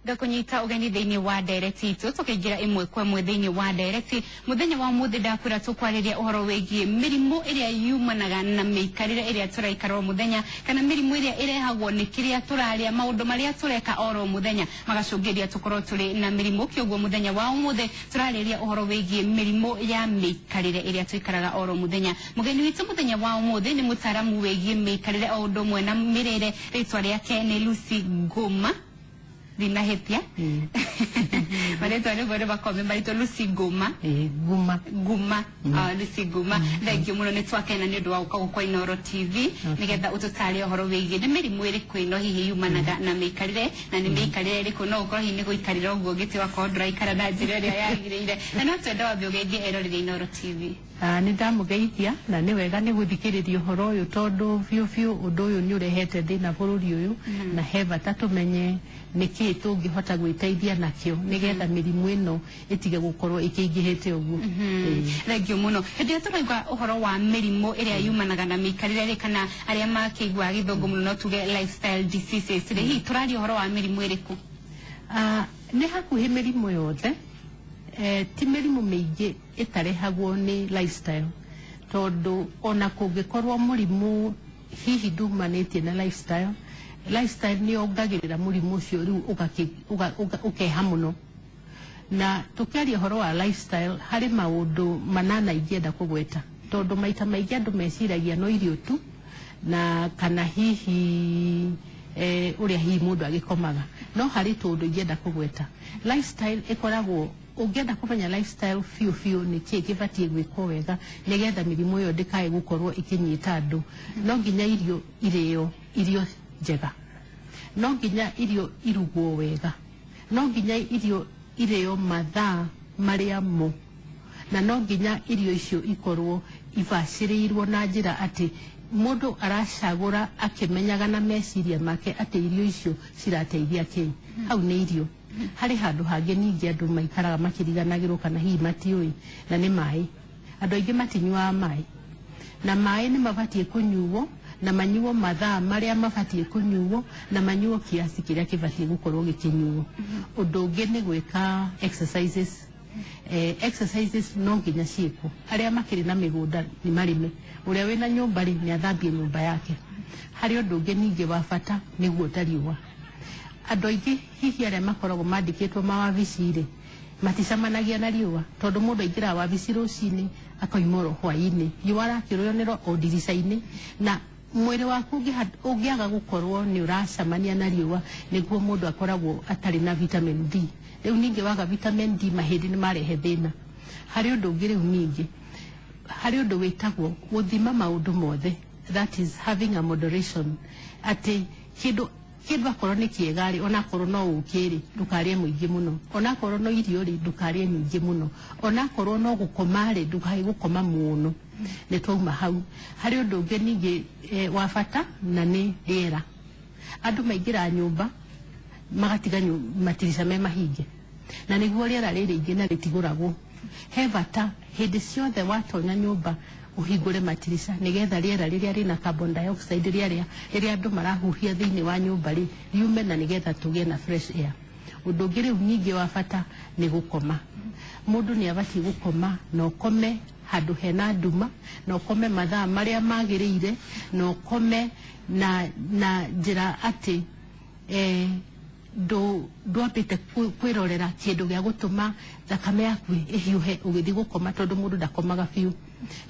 Ngakũnyita ũgeni thĩinĩ wa ndereti itũ, tũkĩingĩra ĩmwe kwa ĩmwe thĩinĩ wa ndereti. Mũthenya wa ũmũthĩ ndakwĩra tũkwarĩria ũhoro wĩgiĩ mĩrimũ ĩrĩa yumanaga na mĩikarĩre ĩrĩa tũraikara o mũthenya, kana mĩrimũ ĩrĩa ĩrehagwo nĩ kĩrĩa tũrarĩa, maũndũ marĩa tũreka oro mũthenya magacũngĩrĩria tũkorwo tũrĩ na mĩrimũ. Kĩoguo mũthenya wa ũmũthĩ tũrarĩria ũhoro wĩgiĩ mĩrimũ ya mĩikarĩre ĩrĩa tũikaraga oro mũthenya. Mũgeni witũ mũthenya wa ũmũthĩ nĩ mũtaaramu wĩgiĩ mĩikarĩre o ũndũ ũmwe na mĩrĩre. Rĩtwa rĩake nĩ Lucy Ngũma. Ndinahĩtia marĩtwa nĩguo nĩ makombe maritũ. Lucy Ngũma. Ĩĩ, Nguma. Nguma. Ah, Lucy Nguma, thank you mũno, nĩ twakena nĩ ũndũ wa gũka gũkwa Inooro TV nĩgetha ũtũtare ũhoro wĩgiĩ nĩ mĩrimũ ĩrĩkũ ĩno hihi yumanaga na mĩikarĩre, na nĩ mĩikarĩre ĩrĩkũ no ũkorwo hihi nĩ gũikarĩra ũguo gĩtĩ wakorwo ndũraikara na njĩra ĩrĩa yagĩrĩire. Na no twende wambe ũgeithie eroreri a Inooro TV. Ah, nĩ ndamũgeithia na nĩ wega nĩ gũthikĩrĩria ũhoro ũyũ, tondũ biũ biũ ũndũ ũyũ nĩ ũrehete thĩna bũrũri ũyũ, na he bata tũmenye nĩkĩĩ tũngĩhota gwĩteithia nakĩo nĩgetha mĩrimũ ĩno ĩtige gũkorwo ĩkĩingĩhĩte ũguo. Ĩĩ. Thank you mũno. Hĩndĩ ĩrĩa tũraigua ũhoro wa mĩrimũ ĩrĩa yumanaga na mĩikarĩre rĩ, kana arĩa makĩiguaga Gĩthũngũ mũno no tuge lifestyle diseases rĩ, hihi tũraria ũhoro wa mĩrimũ ĩrĩkũ? Ah, nĩ hakuhĩ mĩrimũ yothe. Ti mĩrimũ mĩingĩ ĩtarehagwo nĩ lifestyle, tondũ ona kũngĩkorwo mũrimũ hihi ndumanĩtie na lifestyle, lifestyle nĩ yongagĩrĩra mũrimũ ũcio rĩu ũkeha mũno. Na tũkĩaria ũhoro wa lifestyle, harĩ maũndũ manana ingĩenda kũgweta, tondũ maita maingĩ andũ meciragia no irio tu na kana hihi ũrĩa hihi mũndũ agĩkomaga, no harĩ tũũndũ ingĩenda kũgweta. Lifestyle ĩkoragwo, ũngĩenda kũmenya lifestyle biũ biũ nĩ kĩĩ kĩbatiĩ gwĩkwo wega nĩgetha mĩrimũ ĩyo ndĩkae gũkorwo ĩkĩnyita andũ, no nginya irio irĩo irio njega, no nginya irio irugwo wega, no nginya irio irĩo mathaa marĩa mo, na no nginya irio icio ikorwo ibacĩrĩirwo na njĩra atĩ mũndũ aracagũra akĩmenyaga na meciria make atĩ irio icio cirateithia kĩ. Hau nĩ irio. Harĩ handũ hangĩ ningĩ andũ maikaraga makĩriganagĩrwo kana hihi matiũĩ, na nĩ maĩ. Andũ aingĩ matinyuaga maĩ, na maĩ nĩ mabatiĩ kũnyuo, na manyuo mathaa marĩa mabatiĩ kũnyuo, na manyuo kiasi kĩrĩa kĩbatiĩ gũkorwo gĩkĩnyuo. Ũndũ ũngĩ nĩ gwĩka exercises. Exercises no nginya ciĩkwo. Arĩa makĩrĩ na mĩgũnda nĩ marĩme, ũrĩa wĩna nyũmba rĩ, nĩ athambie nyũmba yake. Harĩ ũndũ ũngĩ ningĩ wa bata, nĩ guota riũa. Andũ aingĩ hihi arĩa makoragwo mandĩkĩtwo mawabici rĩ, maticemanagia na riũa, tondũ mũndũ aingĩraga wabici rũcinĩ akoima oro hwaĩ-inĩ, riũa arakĩrĩonera o ndirica-inĩ. Na mwĩrĩ waku ũngĩaga gũkorwo nĩ ũracemania na riũa, nĩguo mũndũ akoragwo atarĩ na vitamin D. Rĩu ningĩ waga vitamin D, mahĩndĩ nĩ marehe thĩna. Harĩ ũndũ ũngĩ rĩu ningĩ, harĩ ũndũ wĩtagwo gũthima maũndũ mothe, that is having a moderation, atĩ kĩndũ akorwo nĩ kĩega rĩ, onakorwo no ũkĩ rĩ, ndũkarĩe mũingĩ mũno, onakorwo no irio rĩ, ndũkarĩe nyingĩ mũno, onakorwo no gũkoma rĩ, ndũkae gũkoma mũno. Nĩ twauma hau. Harĩ ũndũ ũngĩ ningĩ wa bata, na nĩ rĩera. Andũ maingĩra nyũmba magatiga matirica me mahinge, na nĩguo rĩera rĩrĩ ingĩ na rĩtigũragwo. He bata hĩndĩ ciothe watonya nyũmba ũhingũre matirica, nĩgetha rĩera rĩrĩa rĩna carbon dioxide, rĩarĩa rĩrĩa andũ marahuhia thĩinĩ wa nyũmba rĩ, riume, na nĩgetha tũgĩe na fresh air. Ũndũ ũngĩ rĩu ningĩ wa bata nĩ gũkoma. Mũndũ nĩ abatiĩ gũkoma, na ũkome handũ hena nduma, na ũkome mathaa marĩa magĩrĩire, na ũkome na njĩra atĩ ndwambĩte kwĩrorera kĩndũ gĩa gũtũma thakame yaku ĩhiũhe ũgĩthiĩ gũkoma, tondũ mũndũ ndakomaga biũ.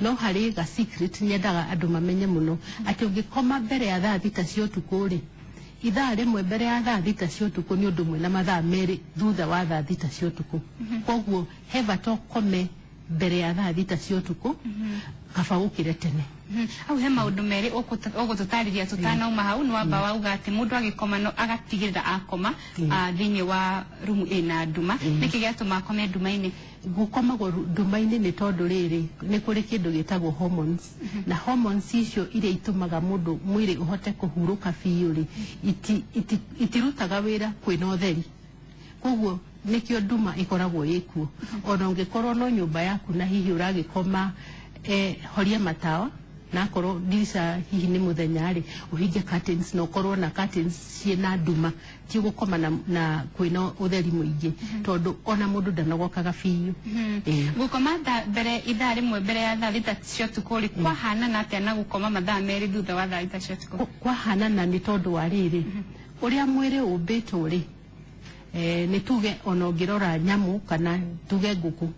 No harĩ ga secret nyendaga andũ mamenye mũno, atĩ ũngĩkoma mbere ya thaa 6 cia ũtukũ rĩ, ithaa 1 mbere ya thaa 6 cia ũtukũ nĩ ũndũ ũmwe na mathaa 2 thutha wa thaa 6 cia ũtukũ. Koguo he bata ũkome mbere ya thaa 6 cia ũtukũ, kaba ũkĩre tene. Hau he maũndũ merĩ ũgũtũtarĩria tũtanauma hau. Nĩ wamba wauga atĩ mũndũ agĩkoma no agatigĩrĩra akoma thĩinĩ wa rumu ĩna nduma. Nĩkĩ gĩatũma akome nduma-inĩ? Gũkomagwo nduma-inĩ nĩ tondũ rĩrĩ, nĩ kũrĩ kĩndũ gĩtagwo hormones, na hormones icio iria itũmaga mũndũ mwĩrĩ ũhote kũhurũka biũ rĩ, itirutaga wĩra kwĩna ũtheri. Koguo nĩkĩo nduma ĩkoragwo ĩkuo. Ona ũngĩkorwo no nyũmba yaku na hihi ũragĩkoma, horia matawa. Na akorwo ndirica hihi nĩ mũthenya rĩ, ũhinge curtains na ũkorwo na curtains ciĩna nduma, ti gũkoma na kwĩna ũtheri mũingĩ, tondũ ona mũndũ ndanogokaga biũ. Ĩĩ. Gũkoma mbere ithaa 1 mbere ya thaa 6 cia ũtukũ rĩ, kwahanana atĩa na gũkoma mathaa 2 thutha wa thaa 6 cia ũtukũ? Kwahanana nĩ tondũ wa rĩrĩ, ũrĩa mwĩrĩ ũmbĩtwo rĩ, nĩ tuge ona ũngĩrora nyamũ kana tuge ngũkũ,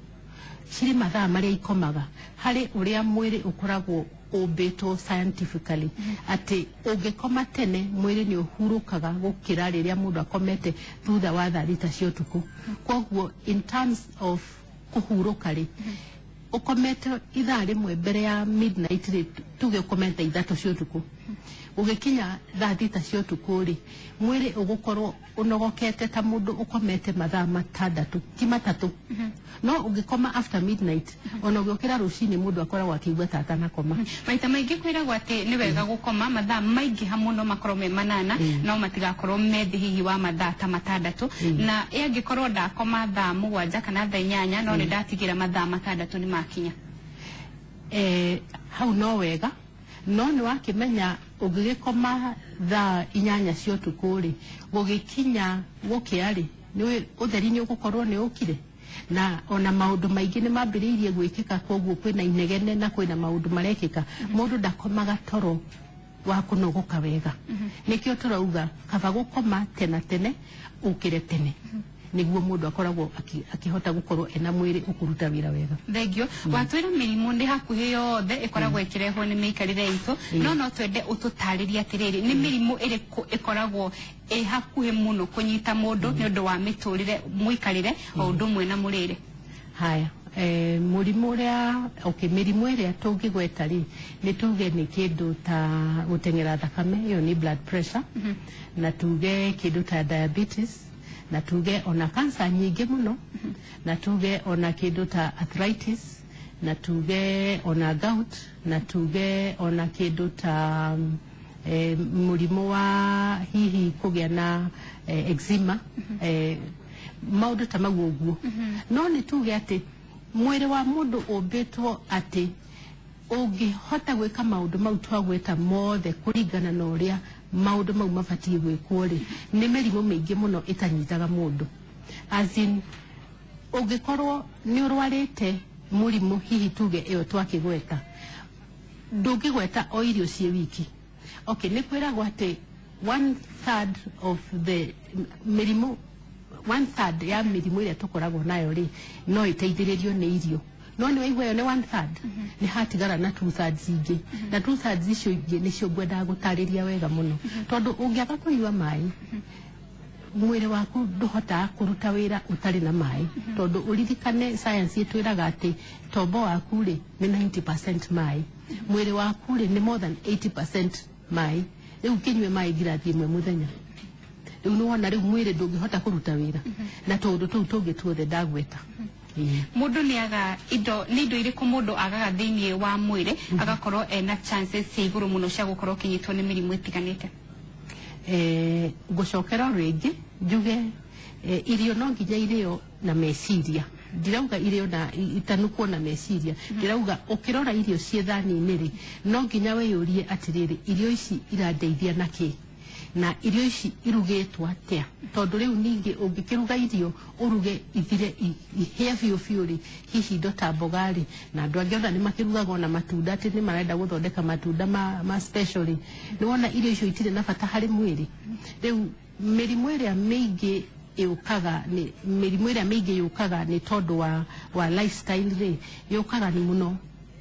cirĩ mathaa marĩa ikomaga, harĩ ũrĩa mwĩrĩ ũkoragwo ũmbĩtwo scientifically, atĩ ũngĩkoma tene mwĩrĩ nĩ ũhurũkaga gũkĩra rĩrĩa mũndũ akomete thutha wa thaa 6 cia ũtukũ. Koguo in terms of kũhurũka rĩ, ũkomete ithaa 1 mbere ya midnight rĩ, tuge ũkomete 3 cia ũtukũ, ũgĩkinya thaa 6 cia ũtukũ rĩ, mwĩrĩ ũgũkorwo ũnogokete ta mũndũ ũkomete mathaa 6 ti 3. No ũngĩkoma after midnight, ona ũgĩũkĩra rũcinĩ mũndũ akoragwo akĩigua ta atanakoma. Maita maingĩ kwĩragwo atĩ nĩ wega gũkoma mathaa maingĩha mũno makorwo me 8, no matigakorwo me thĩ hihi wa mathaa ta 6. Na ĩangĩkorwo ndakoma thaa 7 kana thaa 8, no nĩ ndatigĩra mathaa 6 nĩ makinya. Hau no wega, no nĩ wakĩmenya ũngĩgĩkoma thaa 8 cia ũtukũ rĩ, gũgĩkinya gũkĩa rĩ, nĩ ũtheri nĩ ũgũkorwo nĩ ũkire, na ona maũndũ maingĩ nĩ mambĩrĩirie gwĩkĩka, koguo kwĩna inegene na kwĩna maũndũ marekĩka. Mũndũ ndakomaga toro wa kũnogoka wega. Nĩkĩo tũrauga kaba gũkoma tena tene ũkĩre tene, nĩguo mũndũ akoragwo akĩhota gũkorwo ena mwĩrĩ ũkũruta wĩra wega. Thengio. Watwĩra mĩrimũ nĩ hakuhĩ yothe ĩkoragwo ĩkĩrehwo nĩ mĩikarĩre itũ, no twende ũtũtarĩrie atĩrĩrĩ, nĩ mĩrimũ ĩrĩkũ ĩkoragwo ĩ hakuhĩ mũno kũnyita mũndũ nĩ ũndũ wa mĩtũrĩre, mũikarĩre o ũndũ ũmwe na mũrĩre? Haya, mũrimũ ũrĩa, okay, mĩrimũ ĩrĩa tũngĩgweta rĩ, nĩ tuge nĩ kĩndũ ta gũteng'era thakame, ĩyo nĩ blood pressure, na tuge kĩndũ ta diabetes, na tuge ona cancer nyingĩ mũno, na tuge ona kĩndũ ta arthritis, na tuge ona gout, na tuge ona kĩndũ ta mũrimũ wa hihi kũgĩa na eczema, maũndũ ta mau ũguo. No nĩ tuge atĩ mwĩrĩ wa mũndũ ũmbĩtwo atĩ ũngĩhota gwĩka maũndũ mau twagweta mothe kũringana na ũrĩa maũndũ mau mabatiĩ gwĩkwo rĩ, nĩ mĩrimũ mĩingĩ mũno ĩtanyitaga mũndũ. As in, ũngĩkorwo nĩ ũrwarĩte mũrimũ hihi tuge ĩyo twakĩgweta, ndũngĩgweta o irio ciĩ wiki. Okay, nĩ kwĩragwo atĩ 1/3 of the mĩrimũ, 1/3 ya mĩrimũ ĩrĩa tũkoragwo nayo rĩ, no ĩteithĩrĩrio nĩ irio. No nĩ waigua ĩyo nĩ 1/3, nĩ hatigara na 2/3 ingĩ, na 2/3 icio ingĩ nĩcio ngwendaga gũtarĩria wega mũno, tondũ ũngĩaga kũnyua maĩ, mwĩrĩ waku ndũhotaga kũruta wĩra ũtarĩ na maĩ, tondũ ũririkane science ĩtwĩraga atĩ tombo waku rĩ nĩ 90% maĩ, mwĩrĩ waku rĩ nĩ more than 80% maĩ. Rĩu kĩnyue maĩ ngirathi 1 mũthenya, rĩu nĩ wona rĩu mwĩrĩ ndũngĩhota kũruta wĩra na tũũndũ tũu tũngĩ tuothe ndagweta. Mũndũ nĩ aga indo, nĩ indo irĩkũ mũndũ agaga thĩiniĩ wa mwĩrĩ agakorwo ena chances cia igũrũ mũno cia gũkorwo ũkĩnyitwo nĩ mĩrimũ ĩtiganĩte? Ngũcokera o rĩngĩ njuge, irio no nginya irĩo na meciria. Ndirauga irio na itanukwo na meciria, ndirauga ũkĩrora irio ciĩ thani-inĩ rĩ, no nginya wĩyũrie atĩrĩrĩ, irio ici irandeithia na kĩ, na irio ici irugĩtwo atĩa, tondũ rĩu ningĩ ũngĩkĩruga irio ũruge ithire ihĩe biũ biũ rĩ, hihi indo ta mboga rĩ, na andũ angĩ ona nĩ makĩrugaga ona matunda, atĩ nĩ marenda gũthondeka matunda ma special rĩ, nĩ wona irio icio itirĩ na bata harĩ mwĩrĩ. Rĩu mĩrimũ ĩrĩa mĩingĩ yũkaga nĩ mĩrimũ ĩrĩa mĩingĩ yũkaga nĩ tondũ wa lifestyle rĩ, yũkaga nĩ mũno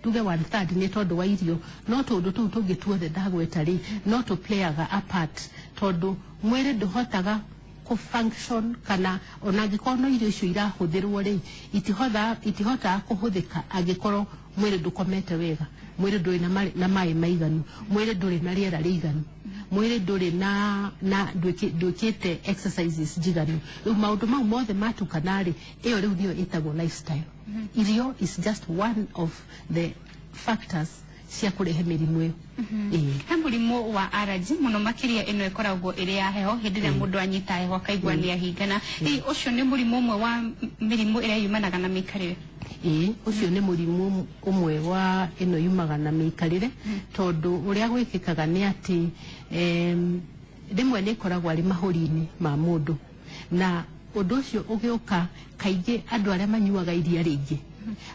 tuge 1/3 nĩ tondũ wa irio, no tũndũ tũu tũngĩ tuothe ndagweta rĩ, no tũ playaga a part, tondũ mwĩrĩ ndũhotaga kũ function, kana ona angĩkorwo no irio icio irahũthĩrwo rĩ, itihotaga kũhũthĩka angĩkorwo mwĩrĩ ndũkomete wega, mwĩrĩ ndũrĩ na maĩ maiganu, mwĩrĩ ndũrĩ na rĩera rĩiganu, mwĩrĩ ndũrĩ na ndwĩkĩte exercises njiganu. Rĩu maũndũ mau mothe matukana rĩ, ĩyo rĩu nĩyo ĩtagwo lifestyle. Irio is just one of the factors cia kũrehe mĩrimũ ĩyo. He mũrimũ wa allergy mũno makĩria ĩno ĩkoragwo ĩrĩ ya heho, hĩndĩ ĩrĩa mũndũ anyita heho akaigua nĩ ahingana. Hihi ũcio nĩ mũrimũ ũmwe wa mĩrimũ ĩrĩa yumanaga na mĩikarĩre? Ĩĩ, ũcio nĩ mũrimũ ũmwe wa ĩno yumaga na mĩikarĩre, tondũ ũrĩa gwĩkĩkaga nĩ atĩ rĩmwe nĩ ĩkoragwo arĩ mahũri-inĩ ma mũndũ, na ũndũ ũcio ũgĩũka kaingĩ andũ arĩa manyuaga iria rĩingĩ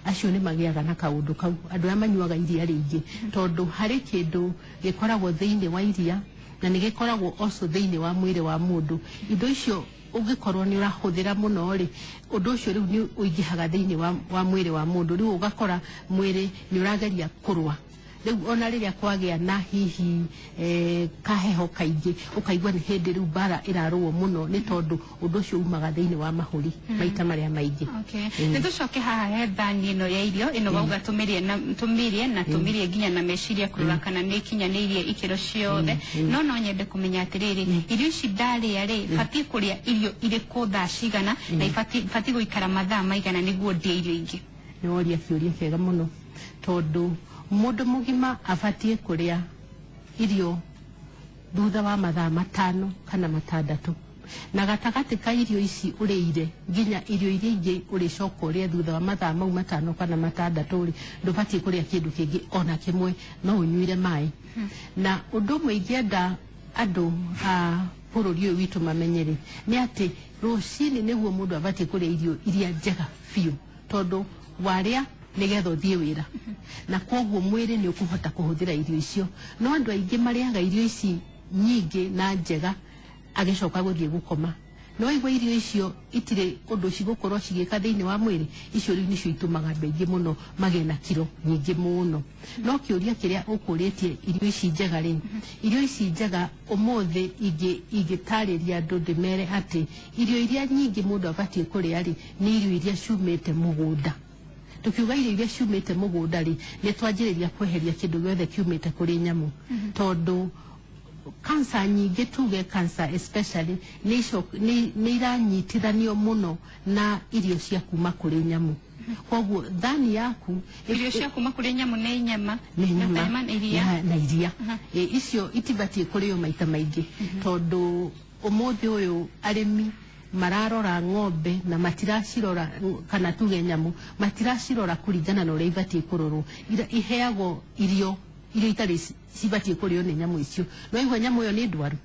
acio nĩ magĩaga na kaũndũ kau. Andũ arĩa manyuaga iria rĩingĩ, tondũ harĩ kĩndũ gĩkoragwo thĩinĩ wa iria na nĩ gĩkoragwo also thĩinĩ wa mwĩrĩ wa mũndũ. Indo icio ũngĩkorwo nĩ ũrahũthĩra mũno rĩ, ũndũ ũcio rĩu nĩ ũingĩhaga thĩinĩ wa mwĩrĩ wa mũndũ. Rĩu ũgakora mwĩrĩ nĩ ũrageria kũrũa. Rĩu ona rĩrĩa kwagĩa na hihi kaheho kaingĩ, ũkaigua nĩ hĩndĩ rĩu mbara ĩrarũo mũno, nĩ tondũ ũndũ ũcio umaga thĩinĩ wa mahũri maita marĩa maingĩ. Okay. Nĩ tũcoke haha he thani ĩno ya irio ĩno wauga tũmĩrĩe na tũmĩrĩe na tũmĩrĩe nginya na meciria kũrora kana nĩ ikinyanĩirie ikĩro ciothe. No nyende kũmenya atĩrĩrĩ, irio ici ndarĩa rĩ, batiĩ kũrĩa irio irĩkũ, thaa cigana, na ibatiĩ gũikara mathaa maigana nĩguo ndĩe irio ingĩ? Nĩ woria kĩũria kĩega mũno, tondũ mũndũ mũgima abatiĩ kũrĩa irio thutha wa mathaa 5 kana 6, na gatagatĩ ka irio ici ũrĩire nginya irio iria ingĩ ũrĩcoka ũrĩe thutha wa mathaa mau 5 kana 6 rĩ, ndũbatiĩ kũrĩa kĩndũ kĩngĩ ona kĩmwe, no ũnyuire maĩ. Na ũndũ ũmwe ingĩenda andũ a bũrũri ũyũ witũ mamenye rĩ, nĩ atĩ rũcinĩ nĩguo mũndũ abatiĩ kũrĩa irio iria njega biũ, tondũ warĩa nĩgetha ũthiĩ wĩra, na koguo mwĩrĩ nĩ ũkũhota kũhũthĩra irio icio. No andũ aingĩ marĩaga irio ici nyingĩ na njega agĩcoka gũthiĩ gũkoma, no igua irio icio itirĩ ũndũ cigũkorwo cigĩka thĩinĩ wa mwĩrĩ. Icio rĩu nĩcio itũmaga andũ aingĩ mũno magĩe na kiro nyingĩ mũno. No kĩũria kĩrĩa ũkũrĩtie, irio ici njega rĩ, irio ici njega ũmũthĩ ingĩtarĩria andũ ndĩmere atĩ irio iria nyingĩ mũndũ abatiĩ kũrĩa rĩ, nĩ irio iria ciumĩte mũgũnda. Tukiuga irio iria ciumĩte mũgũnda rĩ, nĩ twanjĩrĩria kweheria kĩndũ gĩothe kiumĩte kũrĩ nyamũ, tondũ cancer nyingĩ, tuge cancer especially, nĩ iranyitithanio mũno na irio cia kuma kũrĩ nyamũ. Koguo thani yaku Irio cia kuma kũrĩ nyamũ nĩ nyama? Nĩ nyama. Na iria. Na iria. Icio itibatiĩ kũrĩo maita maingĩ, tondũ ũmũthĩ ũyũ arĩmi mararora ng'ombe na matiracirora, kana tuge nyamũ matiracirora kũringana na ũrĩa ibatiĩ kũrorwo. Iheagwo irio iria itarĩ cibatiĩ kũrĩo nĩ nyamũ icio. No igua nyamũ ĩyo nĩ ndwaru,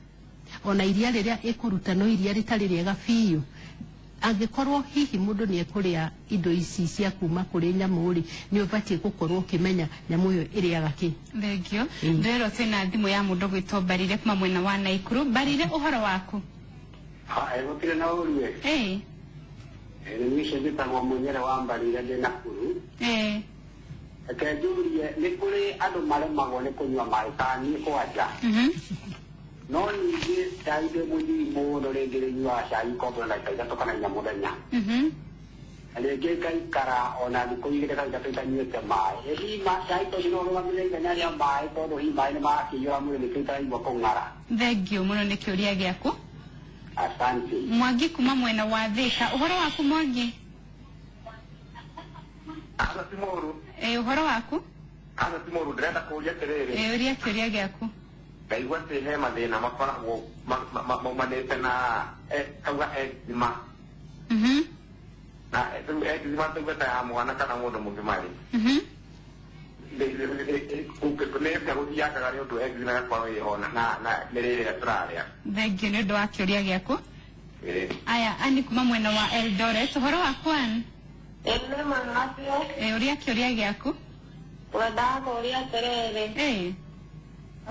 ona iria rĩrĩa ĩkũruta no iria rĩtarĩ rĩega biũ. Angĩkorwo hihi mũndũ nĩ ekũrĩa indo ici cia kuma kũrĩ nyamũ rĩ, nĩ ũbatiĩ gũkorwo ũkĩmenya nyamũ ĩyo ĩrĩaga kĩ. Thengio. Ndĩrerwo twĩna thimũ ya mũndũ gwĩtwo Mbarire kuma mwena wa Naikuru. Mbarire, ũhoro waku? Gũtirĩ na ũru. Nĩ niĩ njĩtagwo Mũnyere wa Mbarire, ndĩ Nakuru. Reke njũrie, nĩ kũrĩ andũ maremagwo nĩ kũnyua maĩ ta niĩ kwanja, no ningĩ cai ndĩ mũnyui mũno, rĩngĩ rĩnyuaga cai ikombe na 3 kana 4 mũthenya, rĩngĩ ngaikara ona thikũ 2 kana 3 itanyuĩte maĩ. Ĩ hihi cai ta ũcio no ũrũgamĩrĩre ithenya rĩa maĩ, tondũ hihi maĩ nĩ marakĩiyũra mwĩrĩ nĩkĩo itaraigua kũng'ara? Thengio mũno nĩ kĩũria gĩaku. Asante. Mwangi kuma mwena wa Thika, ũhoro waku Mwangi? Aca ti mũru. Ũhoro waku? Aca ti mũru, ndĩrenda kũũria atĩrĩrĩ. Ũria kĩũria gĩaku. Ndaigua atĩ he mathĩna makoragwo maumanĩte na kauga eczema. Na rĩu eczema taigua ta ya mwana kana mũndũ mũgima rĩ, nĩ atĩa gũthiangaga nĩ ũndũ eczema ĩgakorwo ĩho na mĩrĩre ĩrĩa tũrarĩa? Thengio nĩ ũndũ wa kĩũria gĩaku. Aya, Ani kuma mwena wa Eldoret, ũhoro waku Ann? Ĩĩ mwana. Ũria kĩũria gĩaku. Wendaga kũũria atĩrĩrĩ,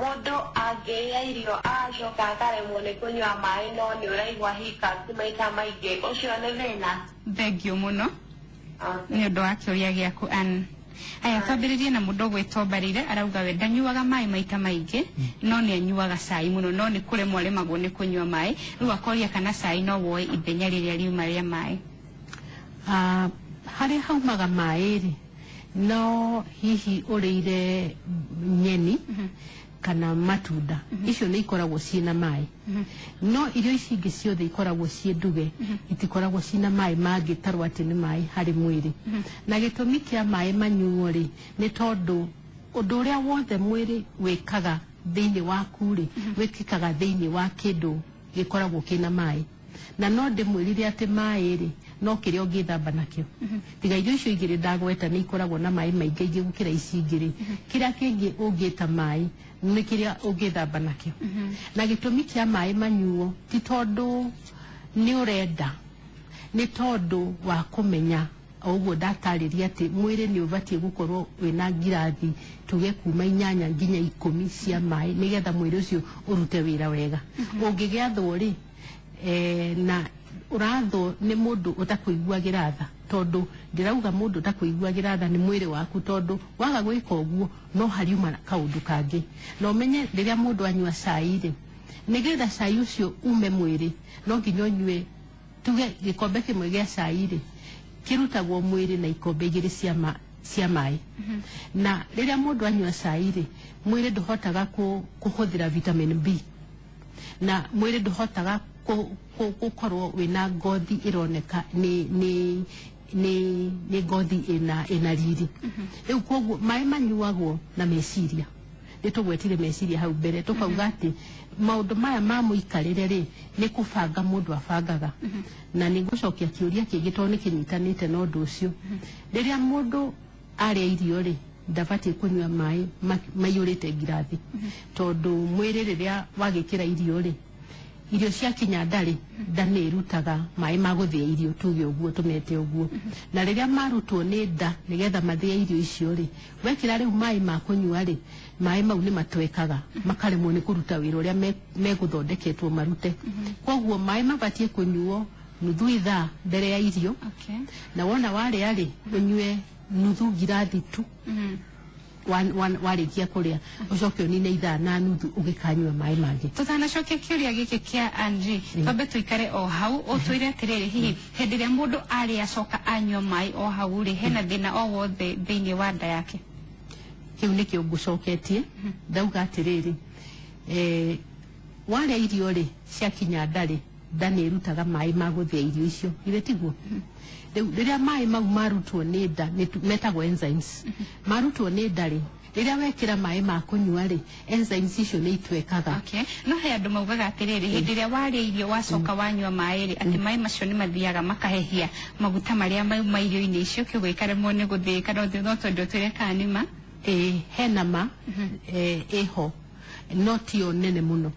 mũndũ angĩrĩa irio agacoka akaremwo nĩ kũnyua maĩ, no nĩ ũraigua hiccups maita maingĩ, ũcio nĩ thĩna? Thengio mũno nĩ ũndũ wa kĩũria gĩaku Ann. Aya, twambĩrĩrie na mũndũ ũgwĩtwo Mbarire, arauga we ndanyuaga maĩ maita maingĩ, no nĩ anyuaga cai mũno, no nĩ kũremwo aremagwo nĩ kũnyua maĩ. Rĩu akoria kana cai no woe ithenya rĩrĩa riuma rĩa maĩ. Harĩa haumaga maĩ rĩ, no hihi ũrĩire nyeni kana matunda, icio nĩ ikoragwo ciĩna maĩ. No irio ici ingĩ ciothe ikoragwo ciĩ nduge, itikoragwo ciĩna maĩ mangĩtarwo atĩ nĩ maĩ harĩ mwĩrĩ. Na gĩtũmi kĩa maĩ manyuo rĩ, nĩ tondũ ũndũ ũrĩa wothe mwĩrĩ wĩkaga thĩinĩ waku rĩ, wĩkĩkaga thĩinĩ wa kĩndũ gĩkoragwo kĩna maĩ. Na no ndĩmwĩrire atĩ maĩ rĩ no kĩrĩa ũngĩthamba nakĩo. Tiga irio icio igĩrĩ ndagweta nĩ ikoragwo na maĩ maingĩ ingĩ gũkĩra ici ingĩ rĩ, kĩrĩa kĩngĩ ũngĩta maĩ nĩ kĩrĩa ũngĩthamba nakĩo. Na gĩtũmi kĩa maĩ manyuo ti tondũ nĩ ũrenda, nĩ tondũ wa kũmenya o ũguo ndatarĩria atĩ mwĩrĩ nĩ ũbatiĩ gũkorwo wĩna ngirathi tuge kuma 8 nginya 10 cia maĩ nĩgetha mwĩrĩ ũcio ũrute wĩra wega. Ũngĩgĩathwo rĩ, na ũrathwo nĩ mũndũ ũtakũiguagĩra tha, tondũ ndĩrauga mũndũ ũtakũiguagĩra tha nĩ mwĩrĩ waku, tondũ waga gwĩka ũguo no hariuma kaũndũ kangĩ. Na ũmenye rĩrĩa mũndũ anyua cai rĩ, nĩgetha cai ũcio ume mwĩrĩ no nginya ũnyue tuge gĩkombe kĩmwe gĩa cai rĩ, kĩrutagwo mwĩrĩ na ikombe 2 cia maĩ. Na rĩrĩa mũndũ anyua cai rĩ, mwĩrĩ ndũhotaga kũhũthĩra vitamin B, na mwĩrĩ ndũhotaga gũkorwo wĩna ngothi ĩroneka nĩ ngothi ĩna riri. Rĩu koguo maĩ manyuagwo na meciria. Nĩ tũgwetire meciria hau mbere tũkauga atĩ maũndũ maya ma mũikarĩre rĩ nĩ kũbanga mũndũ abangaga. Na nĩ ngũcokia kĩũria kĩngĩ tondũ nĩ kĩnyitanĩte na ũndũ ũcio. Rĩrĩa mũndũ arĩa irio rĩ, ndabatiĩ kũnyua maĩ maiyũrĩte ngirathi, tondũ mwĩrĩ rĩrĩa wagĩkĩra irio rĩ, irio ciakinya nda rĩ, nda nĩ ĩrutaga maĩ ma gũthĩa irio, tuge ũguo tũmete ũguo. Na rĩrĩa marutwo nĩ nda nĩgetha mathĩe irio icio rĩ, wekĩra rĩu maĩ ma kũnyua rĩ, maĩ mau nĩ matwekaga, makaremwo nĩ kũruta wĩra ũrĩa megũthondeketwo marute. Koguo maĩ mabatiĩ kũnyuo nuthu ithaa mbere ya irio. Na wona warĩa rĩ, ũnyue nuthu ngirathi tu warĩkia kũrĩa, ũcoke ũnine ithaa na nuthu ũgĩkanyua maĩ mangĩ. Tũtanacokia kĩũria gĩkĩ kĩa Andre, twambe tũikare o hau ũtwĩre atĩrĩrĩ, hihi hĩndĩ ĩrĩa mũndũ arĩa acoka anyua maĩ o hau rĩ, hena thĩna o wothe thĩinĩ wa nda yake? Kĩu nĩkĩo ngũcoketie. Ndauga atĩrĩrĩ, warĩa irio rĩ, ciakinya nda rĩ, nda nĩ ĩrutaga maĩ ma gũthĩa irio icio, githĩ tiguo? Rĩu rĩrĩa maĩ mau marutwo nĩ nda, metagwo enzymes, marutwo nĩ nda rĩ, rĩrĩa wekĩra maĩ ma kũnyua rĩ, enzymes icio nĩ itwekaga. No he andũ maugaga atĩrĩrĩ, hĩndĩ ĩrĩa warĩa irio wacoka wanyua maĩ rĩ, atĩ maĩ macio nĩ mathiaga makahehia maguta marĩa mauma irio-inĩ icio, kĩoguo ikaremwo nĩ gũthĩĩka. No twende ũtwĩre kana nĩ ma? Hena ma ĩho, no tiyo nene mũno.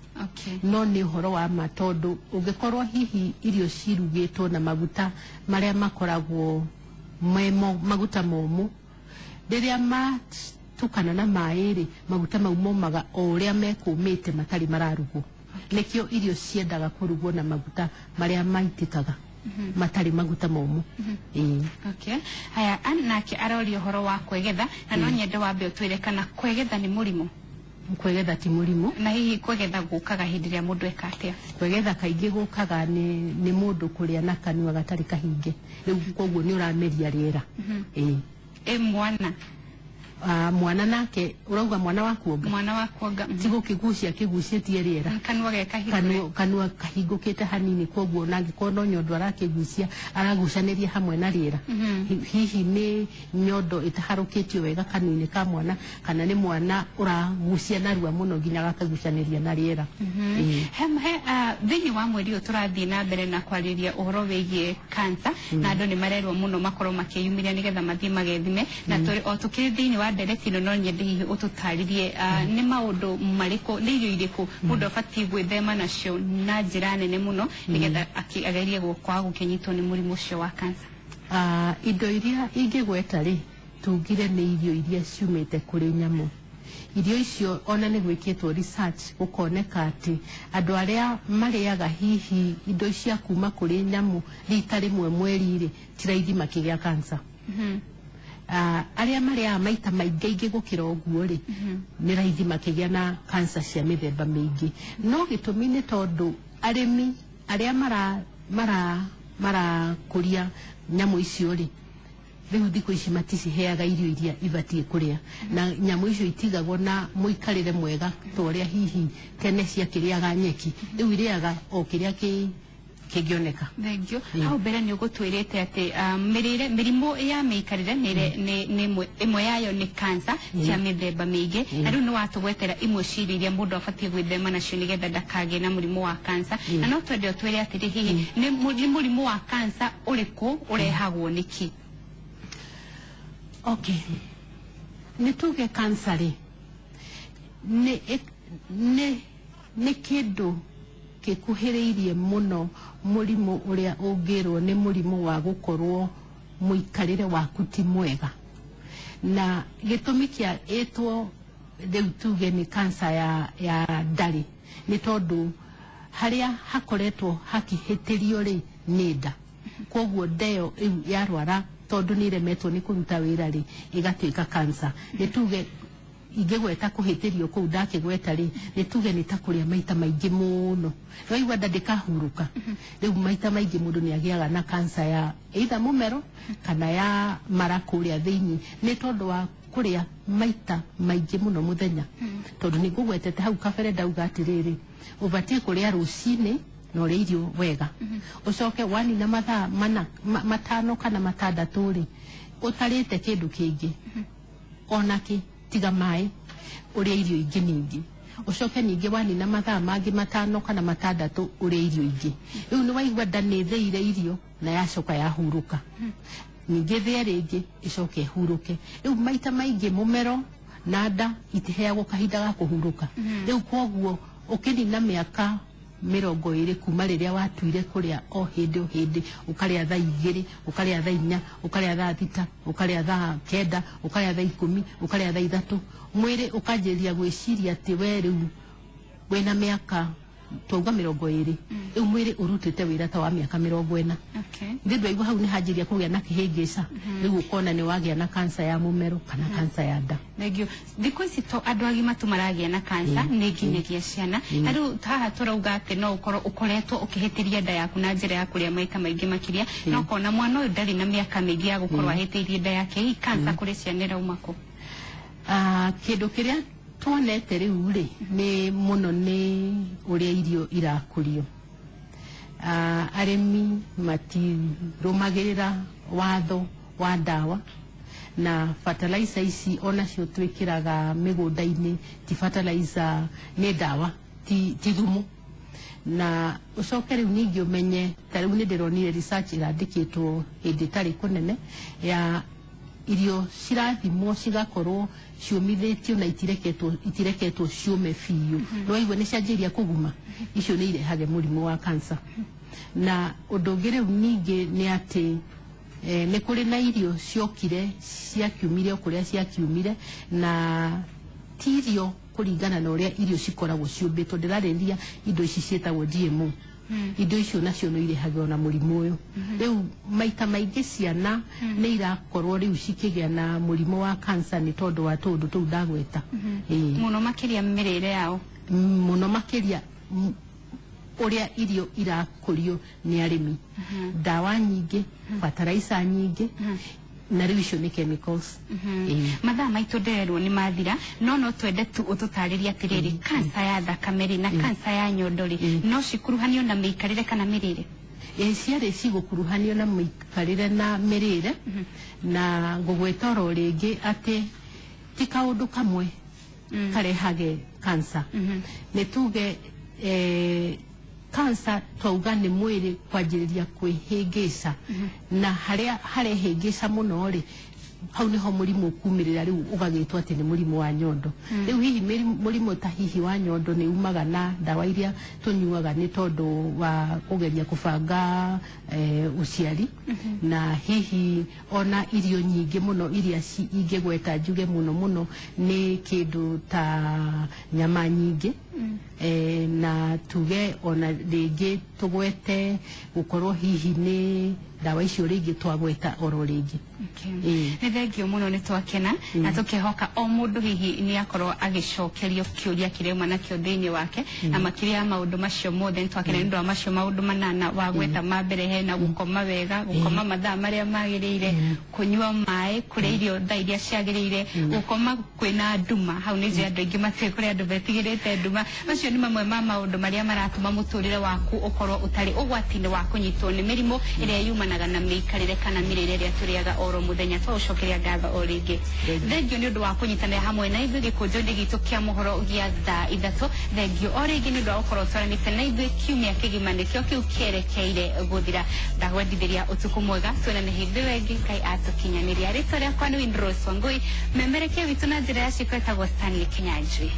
No nĩ ũhoro wa ma, tondũ ũngĩkorwo hihi irio cirugĩtwo na maguta marĩa makoragwo me maguta momũ, rĩrĩa matukana na maĩ rĩ, maguta mau momaga o ũrĩa mekũmĩte matarĩ mararugwo. Nĩkĩo irio ciendaga kũrugwo na maguta marĩa maitĩkaga, matarĩ maguta momũ. Haya, nake aroria ũhoro wa kwĩgetha, na no nyende wambe ũtwĩre kana kwĩgetha nĩ mũrimũ. Kwĩgetha ti mũrimũ. Na hihi kwĩgetha gũkaga hĩndĩ ĩrĩa mũndũ eka atĩa? Kwĩgetha kaingĩ gũkaga nĩ mũndũ kũrĩa na kanua gatarĩ kahinge, rĩu koguo nĩ ũrameria rĩera. Mwana mwana nake urauga mwana wa kuonga, mwana wa kuonga ti gukigucia kigucietie riera, kanua ge kahingũre, kanua kahingũkĩte hanini, koguo na angĩkorwo no nyondo arakĩgucia aragucanĩria hamwe na rĩera. Hihi nĩ nyondo ĩtaharũkĩtio wega kanua-inĩ ka mwana, kana nĩ mwana ũragucia narua mũno nginya gakagucanĩria na rĩera. Thĩinĩ wa mweri ũyũ tũrathiĩ na mbere na kwarĩria ũhoro wĩgiĩ cancer, na andũ nĩ marerwo mũno makorwo makĩyumĩria nĩgetha mathiĩ magethime, na o tũkĩrĩ thĩinĩ wa ndereti ĩno no nyende hihi ũtũtarĩrie nĩ maũndũ marĩkũ, nĩ irio irĩkũ mũndũ abatiĩ gwĩthema nacio na njĩra nene mũno nĩgetha agerie kwaga gũkĩnyitwo nĩ mũrimũ ũcio wa cancer. Indo iria ingĩgweta rĩ, tugire nĩ irio iria ciumĩte kũrĩ nyamũ. Irio icio ona nĩ gwĩkĩtwo research gũkoneka atĩ andũ arĩa marĩaga hihi indo cia kuma kũrĩ nyamũ rita rĩmwe mweri rĩ, ti raithi makĩgĩa cancer. Arĩa marĩaga maita maingĩ gũkĩra ũguo rĩ, nĩ raithi makĩgĩa na cancer cia mĩthemba mĩingĩ. No gĩtũmi nĩ tondũ arĩmi arĩa marakũria nyamũ icio rĩ, rĩu thikũ ici maticiheaga irio iria ibatiĩ kũrĩa, na nyamũ icio itigagwo na mũikarĩre mwega ta ũrĩa hihi tene ciakĩrĩaga nyeki. Rĩu irĩaga o kĩrĩa Kĩngĩoneka. Thengio. Hau mbere nĩ ũgũtwĩrĩte atĩ mĩrĩre, mĩrimũ ya mĩikarĩre nĩ ĩmwe yayo nĩ cancer cia mĩthemba mĩingĩ, na rĩu nĩ watũgwetera imwe cia irio iria mũndũ abatiĩ gwĩthema nacio nĩgetha ndakagĩe na mũrimũ wa cancer. Na no twende ũtwĩre atĩrĩ, hihi nĩ mũrimũ wa cancer ũrĩkũ, ũrehagwo nĩkĩ? Okay, nĩ tuge cancer rĩ nĩ kĩndũ gĩkuhĩrĩirie mũno mũrimũ ũrĩa ũngĩrwo nĩ mũrimũ wa gũkorwo mũikarĩre waku ti mwega. Na gĩtũmi kĩa ĩtwo rĩu tuge nĩ cancer ya ndarĩ nĩ tondũ harĩa hakoretwo hakĩhĩtĩrio rĩ nĩ nda. Koguo nda ĩyo rĩu yarwara, tondũ nĩ ĩremetwo nĩ kũruta wĩra rĩ, ĩgatuĩka cancer. Nĩ tuge ingĩgweta kũhĩtĩrio kũu ndakĩgweta rĩ, nĩ tuge nĩ ta kũrĩa maita maingĩ mũno, waigua nda ndĩkahurũka. Rĩu maita maingĩ mũndũ nĩ agĩaga na cancer ya either mũmero kana ya mara kũrĩa thĩinĩ, nĩ tondũ wa kũrĩa maita maingĩ mũno mũthenya. Tondũ nĩ ngũgwetete hau kabere ndauga atĩrĩrĩ, ũbatiĩ kũrĩa rũcinĩ na ũrĩe irio wega, ũcoke wanina mathaa mana 5 kana 6 rĩ, ũtarĩte kĩndũ kĩngĩ onakĩ tiga maĩ, ũrĩe irio ingĩ ningĩ, ũcoke ningĩ wanina mathaa mangĩ 5 kana 6 ũrĩe irio ingĩ. Rĩu nĩ waigua nda nĩ ĩthĩire irio na yacoka yahurũka, ningĩ thĩe rĩngĩ ĩcoke ĩhurũke. Rĩu maita maingĩ mũmero na nda itiheagwo kahinda ga kũhurũka. Rĩu koguo ũkĩnina mĩaka 20 kuma rĩrĩa watuire kũrĩa o hĩndĩ o hĩndĩ, ũkarĩa thaa 2, ũkarĩa thaa 4, ũkarĩa thaa 6, ũkarĩa thaa 9, ũkarĩa thaa 10, ũkarĩa thaa 3, mwĩrĩ ũkanjĩrĩria gwĩciria atĩ we rĩu wĩna mĩaka twauga 20, rĩu mwĩrĩ ũrutĩte wĩra ta wa mĩaka 40. Ithe ndwaigua hau nĩ hanjĩrĩria kũgĩa na kĩhĩngĩca, rĩu ũkona nĩ wagĩa na cancer ya mũmero kana cancer ya nda. Thengio. Thikũ ici to andũ agima tu maragĩa na cancer, nĩ nginyagia ciana. Na rĩu haha tũrauga atĩ no ũkorwo ũkoretwo ũkĩhĩtĩria nda yaku na njĩra ya kũrĩa maita maingĩ makĩria, na ũkona mwana ũyũ ndarĩ na mĩaka mĩingĩ ya gũkorwo ahĩtĩirie nda yake. Hihi cancer kũrĩ ciana ĩrauma kũ? Kĩndũ kĩrĩa tuonete rĩu rĩ nĩ mũno nĩ ũrĩa irio irakũrio. Arĩmi matirũmagĩrĩra watho wa ndawa, na fertilizer ici onacio twĩkĩraga mĩgũnda-inĩ ti fertilizer, nĩ ndawa, ti thumu. Na ũcoke rĩu ningĩ ũmenye, ta rĩu nĩ ndĩronire research ĩrandĩkĩtwo hĩndĩ ĩtarĩ kũnene ya irio cirathimwo cigakorwo ciũmithĩtio na itireketwo ciũme biũ. Nĩ waigua nĩ cianjĩrĩria kũguma, icio nĩ irehage mũrimũ wa cancer. Na ũndũ ũngĩ rĩu ningĩ nĩ atĩ nĩ kũrĩ na irio ciokire ciakiumire o kũrĩa ciakiumire, na ti irio kũringana na ũrĩa irio cikoragwo ciũmbĩtwo. Ndĩrarĩrĩria indo ici ciĩtagwo GMO. Indo icio nacio no irehage ona mũrimũ ũyũ. Rĩu maita maingĩ ciana nĩ irakorwo rĩu cikĩgĩa na mũrimũ wa cancer nĩ tondũ wa tũũndũ tũu ndagweta. Mũno makĩria mĩrĩre yao. Mũno makĩria ũrĩa irio irakũrio nĩ arĩmi. Ndawa nyingĩ, fertilizer nyingĩ, na rĩu icio nĩ chemicals. Mathaa maitũ ndĩrerwo nĩ mathira, no twende tu ũtũtarĩrie atĩrĩrĩ, cancer ya thakame rĩ na cancer ya nyondo rĩ, no cikuruhanio na mĩikarĩre kana mĩrĩre? Ciarĩ cigũkuruhanio na mĩikarĩre na mĩrĩre, na ngũgwĩta oro rĩngĩ atĩ ti kaũndũ kamwe karehage cancer. Nĩ tuge cancer twauga nĩ mwĩrĩ kwanjĩrĩria kwĩhĩngĩca, na harĩa harehĩngĩca mũno rĩ, hau nĩho mũrimũ ũkumĩrĩra, rĩu ũgagĩtwo atĩ nĩ mũrimũ wa nyondo. Rĩu hihi mũrimũ ta hihi wa nyondo nĩ umaga na ndawa iria tũnyuaga nĩ tondũ wa kũgeria kũbanga ũciari, na hihi ona irio nyingĩ mũno iria ingĩgweta njuge mũno mũno nĩ kĩndũ ta nyama nyingĩ, na tuge ona rĩngĩ tũgwete gũkorwo hihi nĩ ndawa icio rĩngĩ twagweta oro rĩngĩ. Nĩ thengio mũno, nĩ twakena na tũkehoka o mũndũ hihi nĩ akorwo agĩcokerio kĩũria kĩrĩa auma nakĩo thĩinĩ wake, na makĩria ya maũndũ macio mothe nĩ twakena nĩ ũndũ wa macio maũndũ 8 wagweta. Ma mbere hena gũkoma wega, gũkoma mathaa marĩa magĩrĩire, kũnyua maĩ, kũrĩa irio thaa iria ciagĩrĩire, gũkoma kwĩna nduma. Hau nĩ njũĩ andũ aingĩ matiũĩ kũrĩa andũ metigĩrĩte nduma. Gwĩthema. Macio nĩ mamwe ma maũndũ marĩa maratũma mũtũrĩre waku ũkorwo ũtarĩ ũgwati-inĩ wa kũnyitwo nĩ mĩrimũ ĩrĩa yumanaga na mĩikarĩre kana mĩrĩre ĩrĩa tũrĩaga oro mũthenya. Twagũcokeria ngatho o rĩngĩ. Thengio nĩ ũndũ wa kũnyitanĩra hamwe na ithuĩ gĩkũnjo-inĩ gitũ kĩa mohoro gĩa thaa 3. Thengio o rĩngĩ nĩ ũndũ wa gũkorwo twaranĩte na ithuĩ kiumia kĩgima nĩkĩo kĩu kĩerekeire gũthira. Ndakwendithĩria ũtukũ mwega, tuonane hĩndĩ ĩyo ĩngĩ Ngai atũkinyanĩria. Rĩtwa rĩakwa nĩ Windrose Wangui, memerekia witũ na njĩra ya ciĩko etagwo Stanley Kinyanjui.